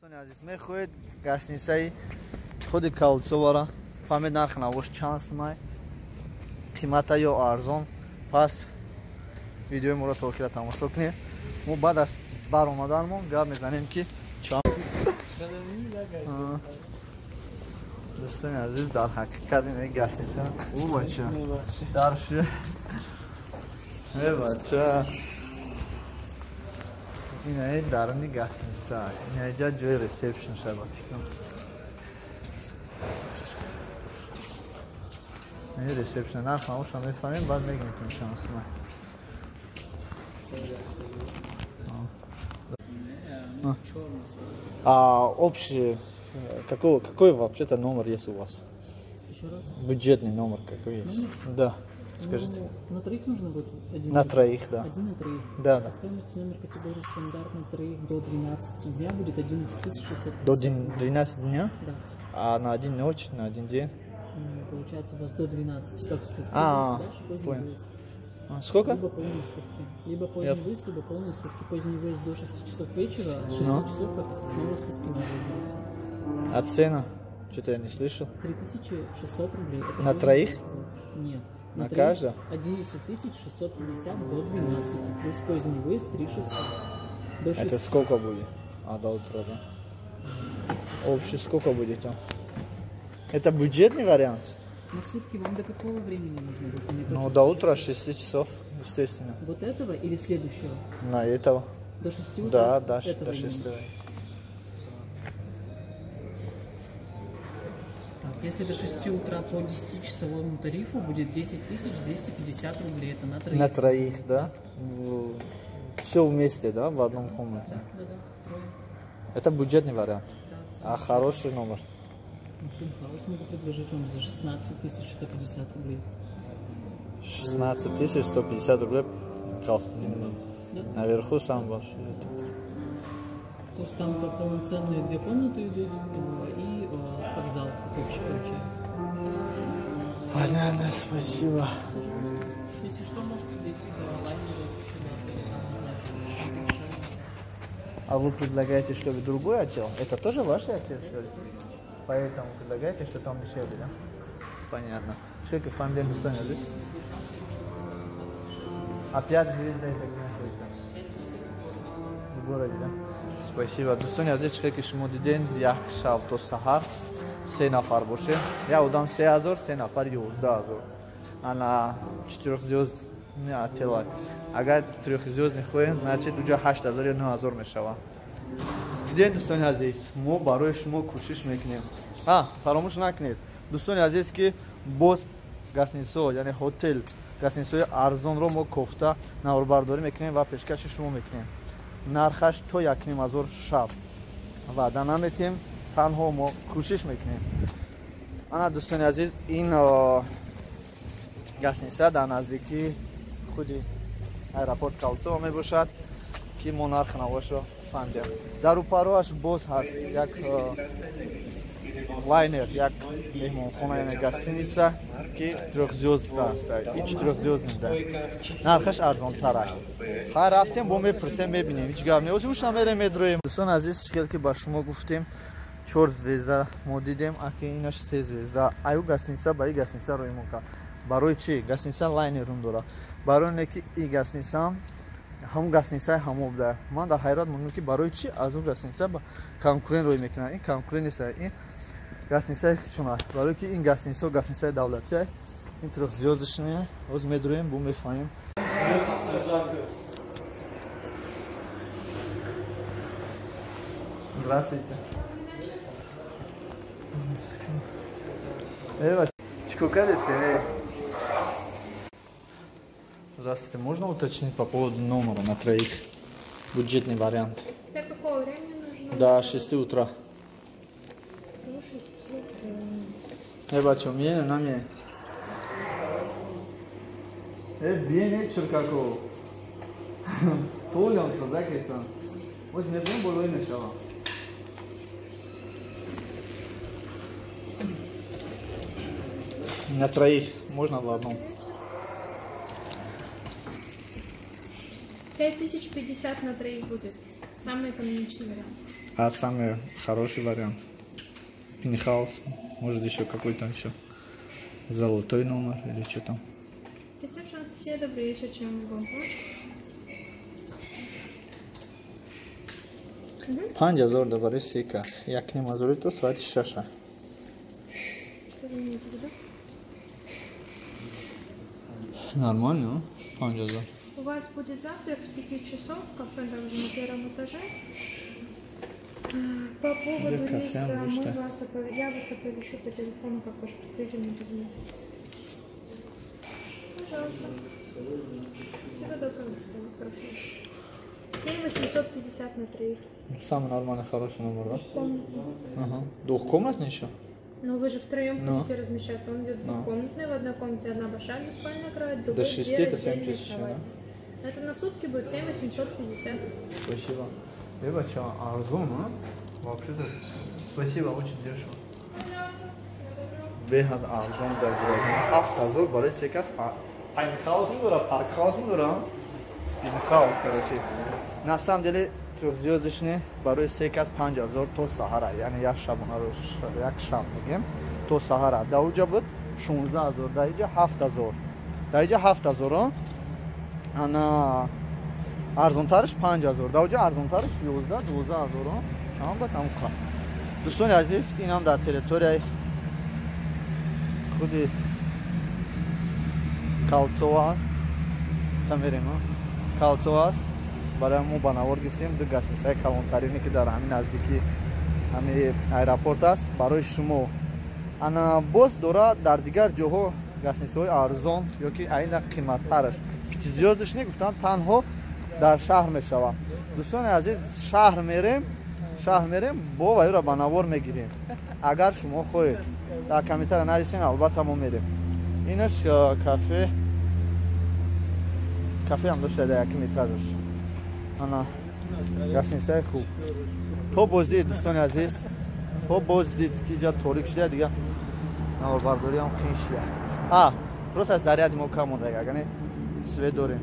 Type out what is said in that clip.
Дӯстони азиз, мехоҳед гостиницаи худи Кольцовара фаҳмед нарх навош чанд сумай, қимата ё арзон, пас видеои моро то охира тамошо кунед. Мо баъд аз баромаданмон гап мезанем, ки чанд. Дӯстони азиз, дар ҳақиқат ин гостиница, ӯ бача дарши э бача, инаи даруни гостиница, инаҷа ҷои ресепшн шава фикрам. Ин ресепшн, нарх навоша мефаҳмем, баъд мегӯем, ки чанд сумай. А общий какой вообще-то номер есть у вас? Еще раз? Бюджетный номер какой есть? Номер? Да, скажите. Ну, на троих нужно будет один. На троих, да. Один на троих. Да, да. Стоимость номер категории стандарт на троих до 12 дня будет 11 600. До 12 дня? Да. А на один ночь, на один день? Получается у вас до 12, как сутки. А, дальше поздний понял. выезд. А, сколько? Либо полные сутки. Либо поздний выезд, либо полные сутки. Поздний выезд до 6 часов вечера, а с 6 часов как снова сутки новые берутся. А цена? Что-то я не слышал. 3600 рублей. Это На поздний троих? выезд будет. Нет. На троих каждого? 11 650 до 12. Плюс поздний выезд 3600. До 6. Это сколько будет? А, до утра, да? Общий сколько будет там? Это бюджетный вариант? На сутки вам до какого времени нужно будет? Мне Ну, точно до утра скажите. 6 часов, естественно. Вот этого или следующего? На этого. До 6 утра? Да, да, Этого до именно. 6. Так, если до 6 утра по 10-часовому тарифу будет 10 250 рублей. Это на троих. На троих, да? Все вместе, да, в одном комнате? Да, да, трое. Это бюджетный вариант. Да, А хороший номер? Пентхаус могу предложить вам за 16 150 рублей. 16 150 рублей. Да? Наверху сам большой. То есть там как полноценные две комнаты идут и как зал, как общий получается. Понятно, спасибо. Если что, можете дойти до лайнера еще до отеля, там узнать. А вы предлагаете, чтобы другой отдел? Это тоже ваш отдел, что ли? Поэтому предлагаете, что там дешевле, да? Понятно. Сколько фамилия стоит? А 5 звезд это где находится? В городе, да? Спасибо. Дӯстони азиз, чӣ ки шумо диден, як шаб то саҳар се нафар боше. Як одам 3000, се нафар 11000. Ана четырехзвездный отель. Агар трехзвездный хоҳем, значит уҷа 8000 ё 9000 мешавад. Диден, дӯстони азиз, мо барои шумо кӯшиш мекунем. Фаромӯш накунед, дӯстони азиз, ки боз гостиницаҳо, яъне ҳотел, гостиницаҳои арзонро мо кофта наворбардорӣ мекунем ва пешкаши шумо мекунем. Нархаш то 1500 шаб. Ваъда наметем, танҳо мо кӯшиш мекунем. Ана, дӯстони азиз, ин гостиница дар наздикии худи аэропорт Кольцово мебошад, ки мо нарх навошро фаҳмидем. Дар рӯпароаш боз ҳаст як лайнер, як меҳмонхона, яъне гостиница, ки трехзвездна аст, и четырехзвездный, да. Нархаш арзонтар аст. Ҳар рафтем, бо мепурсем, мебинем, ҳеҷ гап нест. Уша мерем, медроем. Дӯстон азиз, чӣ хел ки ба шумо гуфтем, 4 звезда мо дидем, аки инаш 3 звезда. Аю гостиница ба и гостиница роимон кард. Барои чӣ? Гостиница лайнерум дора. Барои не ки и гостиница ҳамун гостиницаи ҳамо буда. Ман дар ҳайрат мондам, ки барои чӣ аз он гостиница ба конкурент рӯй мекунанд. Ин конкурент нест, ин гостиницаи худшон аст. Барои ки ин гостиница гостиницаи давлатӣ аст. Ин трехзвездочная. Ҳоз медроем, бу мефаҳмем. Здравствуйте. Чикокадесе. Здравствуйте, можно уточнить по поводу номера на троих? Бюджетный вариант. До какого времени нужно? До 6 утра. До 6 утра. Бачо, мне, на мне. Bien Черкаков. Толям то закресан. Вот мне прям было и мешало. На троих можно в одном. 5050 на троих будет. Самый экономичный вариант. А самый хороший вариант? Пентхаус, может, еще какой-то еще золотой номер или что там? Ресепшн, Анастасия, добрый вечер, чем могу вам помочь? 5000 да барои се кас. 1,5 ҳазори то соати 6. Что вы имеете в виду? Нормально, 5000. У вас будет завтрак с 5 часов, кафе также на первом этаже. По поводу рейса я вас оповещу по телефону, как ваш представитель мне позвонит. Пожалуйста. Всего доброго, до свидания. Хорошего. 7850 на троих. Самый нормальный, хороший номер, да? Комнатный. Ага. Двухкомнатный еще? Ну вы же втроем будете размещаться. Он идет двухкомнатный, в одной комнате одна большая двуспальная кровать, другой до 6 две это 7 раздельные тысяч, да? кровати. Это на сутки будет 7850. Спасибо. Либо что, арзон, а? Вообще-то, спасибо, очень дешево. Пожалуйста, всего доброго. Беҳад арзон дар гурӯҳ. 7000 барои се кас пентхаус дора, паркхаус дора. Пентхаус, короче. На самом деле, трехзвездочный барои се кас 5000 то саҳара, яъне як шабонарӯз, як шаб мегем, то саҳара. Дар уҷа буд 16000, дар иҷа 7000. Дар иҷа 7000, ана арзонтараш 5000, дар уҷа арзонтараш 11-12 ҳазор. Чанд бад ҳамуқа. Дӯстони азиз, инам дар территорияи худи Кольцово аст. Та мерем, Кольцово аст. Барои мо ба навор гирифтем ду гостиницаи калонтарине, ки дар ҳамин наздики ҳамин аэропорт аст барои шумо. Ана боз дора дар дигар ҷоҳо гостиницаҳои арзон ё ки айна қиматтараш. Пятизвёздочный гуфтан танҳо дар шаҳр мешавад. Дӯстони азиз, шаҳр мерем, бо вайро ба навор мегирем. Агар шумо хоҳед, дар комментария нависен, албатта мо мерем. Инаш кафе, кафе ҳам дошта дар якум этажаш. Ана гостиницаи хуб. То боздид, дӯстони азиз, то боздид, ки иҷа торик шуда, дига наворбардориам қиин шуда. А просто заряди мо кам монда, ягане свет дорем.